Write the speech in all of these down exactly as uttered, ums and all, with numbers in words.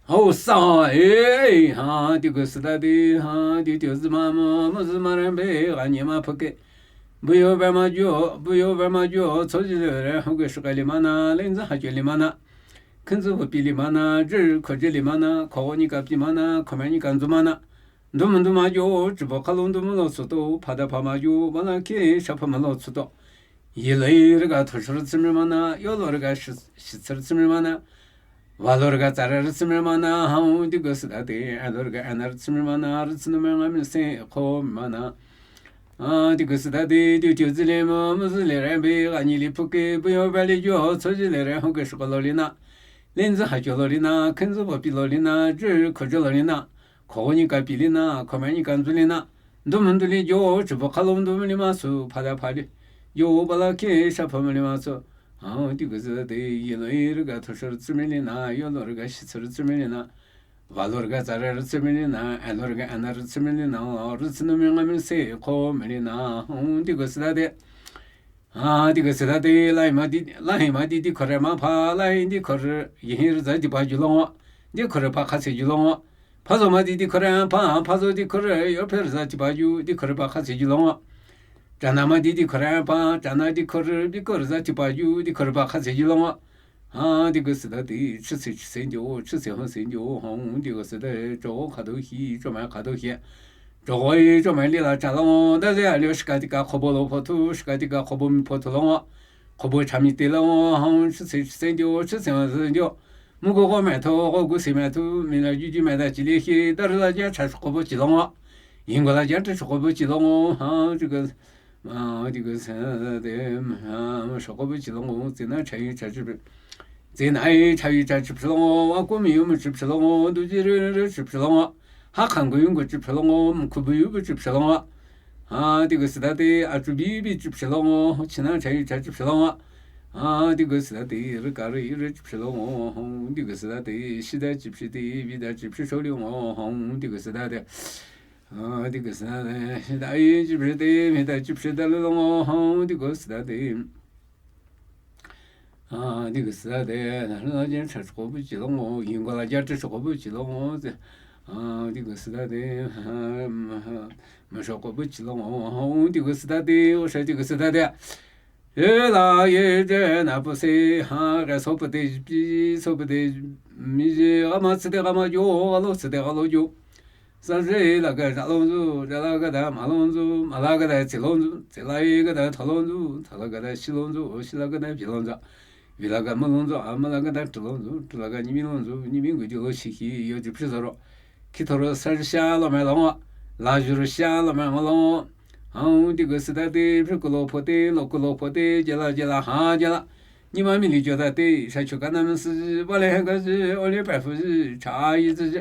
Hao sa, eh, ha, di gu sü da di, ha, di di zi ma mo, mo zi ma ren be, ga nyi ma phu ke. Bu yo ba ma jo, bu yo ba ma jo, cho ji le re, hu ge shu ga li ma na, len zi ha jo li ma na. Ken zi bu pi li ma na, zhi ko zhi li ma na, ko ni ka pi ma na, ko ma ni ka zu ma na. Ndu mu ndu ma jo, zhi bu ka lo ndu mu lo su to, pa da pa ma jo, ba la ke, sha pa ma lo su to. Yi lo yi re ga to shu ri zi mi ma na, yo lo re ga shi, shi zi ri zi mi ma na. Wa lo re ga za re ri zi mi ma na, ha u di gu sü da de, a lo re ga a na ri zi mi ma na, ri zi nu me nga mi se ko mi ma na. A, di gu sü da de, di di zi le mo, mo zi le re be, ga ni li phu ke, bu yo ba li jo, cho ji le re, hu ge shu ko lo li na. Len zi ha jo lo li na, ken zi bu pi lo li na, zhi ko zhi lo li na. Ko ni ka pi li na, ko ma ni ka zu li na. Ndu mu ndu li jo, zhi bu ka lo ndu mu li ma su, pa da pa li. Jo ba la ke, sha pa mu li ma su. A, di gu sü da de, yi lo yi re ga to shu ri zi mi li na, yo lo re ga shi zi ri zi mi li na. Wa lo re ga za re ri zi mi li na, a lo re ga a na ri zi mi li na, ri zi nu me nga mi se ko mi li na, a, di gu sü da de. A, di gu sü da de, la hi ma di, la hi ma di, di ko re ma pa, la hi di ko re, yi hi re za di pa ju lo ngo. Di ko re pa ka se ju lo ngo. Pa zo ma di, di ko re pa, pa zo di ko re, yo pe re za di pa ju, di ko re pa ka se ju lo ngo. Za na ma di, di ko re pa, za na di ko re, di ko re za di pa ju, di ko re pa ka se ju lo ngo. A, di gu sü da de, chi se chi se ndio, chi se hon se ndio, hon di gu sü da, zho ka do hi, zho ma ka do hi. Zho yi, zho ma li la cha lo, da ze a li shika di ka ko bo lo pho tu, shika di ka ko bo mi pho tu lo. Ko bo cha mi te lo, hon chi se chi se ndio, chi se hon se ndio. Mu gu go ma to, go gu se ma tu, mi la ju ju ma da chi li hi, da ri la ja cha ko bo chi lo. Yin gu la ja cha ko bo chi lo, ha, di gu A, di gu sü da de, a, sha ko bu chi lo ngo, zi na cha yi cha chi phi. Zi na yi cha yi cha chi phi lo ngo, a ku mi yu mu chi phi lo ngo, du ji ri ri chi phi lo ngo. Ha kan gu yu gu chi phi lo ngo, mu ku bu yu bu chi phi lo ngo. A, di gu sü da de, a chu bi bi chi phi lo ngo, chi na cha yi cha chi phi lo ngo. A, di gu sü da de, ri ka ri ri chi phi lo ngo, di gu sü da de, shi da chi phi de, bi da chi phi sho li ngo, di gu sü da de. A, di gu sü da de, da yi chi phi de, mi da chi phi da lo ngo, di gu sü da de. A, di gu sü da de, da la jin cha ko bu chi lo ngo, yin gu la ja chi ko bu chi lo ngo, a, di gu sü da de, ma sha ko bu chi lo ngo, di gu sü da de, o sha di gu sü da de. Ye la ye je na pu se, ha, ga so pu de, pi, so pu de, mi je, ga ma si de, ga ma jo, ga lo si de, ga lo jo. Sa je la ga za lo zu, za la ga da ma lo zu, ma la ga da zi lo zu, zi la ye ga da ta lo zu, ta la ga da shi lo zu, shi la ga da pi lo zu. Wi la ga ma lo zu, a ma la ga da tu lo zu, tu la ga ni mi lo zu, ni mi gu ju lo shi ki, yo ju pi zo ro. Ki to ro sa sha lo ma lo, la ju ro sha lo ma lo. Hang di gu sü da de, pi ku lo po de, lo ku lo po de, je la je la, ha je la. Ni ma mi li jo da de, sha chu ka na mi si, ba le ha ga si, o le pa fu si, cha yi si.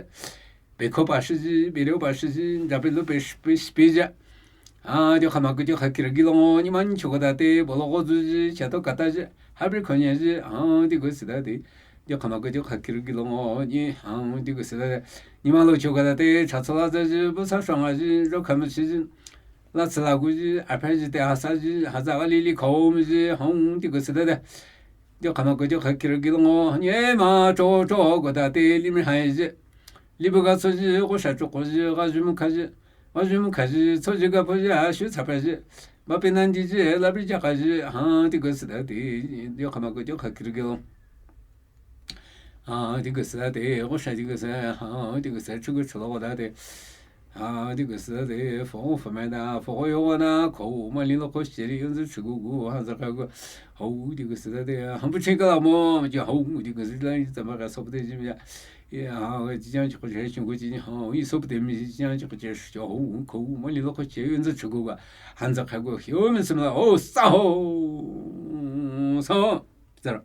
Be ko pa shi ji, be liu pa shi ji, ja be lu pe shi pe shi pe ja. A, di ka ma ku di ka kiri gi lo ngo, ni ma ni chu ka da de, bo lo go zu ji, cha to ka ta ji, ha be ko ni ji, a, di gu sü da de. Di ka ma ku di ka kiri gi lo ngo, ni, a, di gu sü da de. Ni ma lo chu ka da de, cha cho la za ji, bu sa shang a ji, ro ka ma shi ji. La tsi la gu ji, a pa ji de, ha sa ji, ha za ga li li ko mi ji, hong di gu sü da de. Di ka ma ku di ka kiri gi lo ngo, ni ma cho cho gu da de, li mi ha ji. Li bu ga tso ji, gu sha cho ko ji, ga ju mu ka ji. Ga ju mu ka ji, tso ji ga po ji, a shu cha pa ji. Ba pe nan di ji, la bi ja ka ji, ha, di gu sü da de, di ka ma ku di ka kiri gi lo. A, di gu sü da de, gu sha di gu sü, ha, di gu sü, chu gu chu lo da de. A, di gu sü da de, fo gu fo ma da, fo gu yo gu na, ko wu ma li lo ko shi li yun zu chu gu gu, ha za ka gu. Ho, di gu sü da de, ha bu chi ka la mo, ji ho, di gu sü la, za ma ka so bu de ji ya. Ya, ha, ji jiang ji ko je, shi gu ji, ha, yi so bu de mi, ji jiang ji ko je, shi ho, ko wu ma li lo ko shi yun zu chu gu gu, ha za ka gu, yo mi sü ma la, o, sa ho, sa ho. Zara.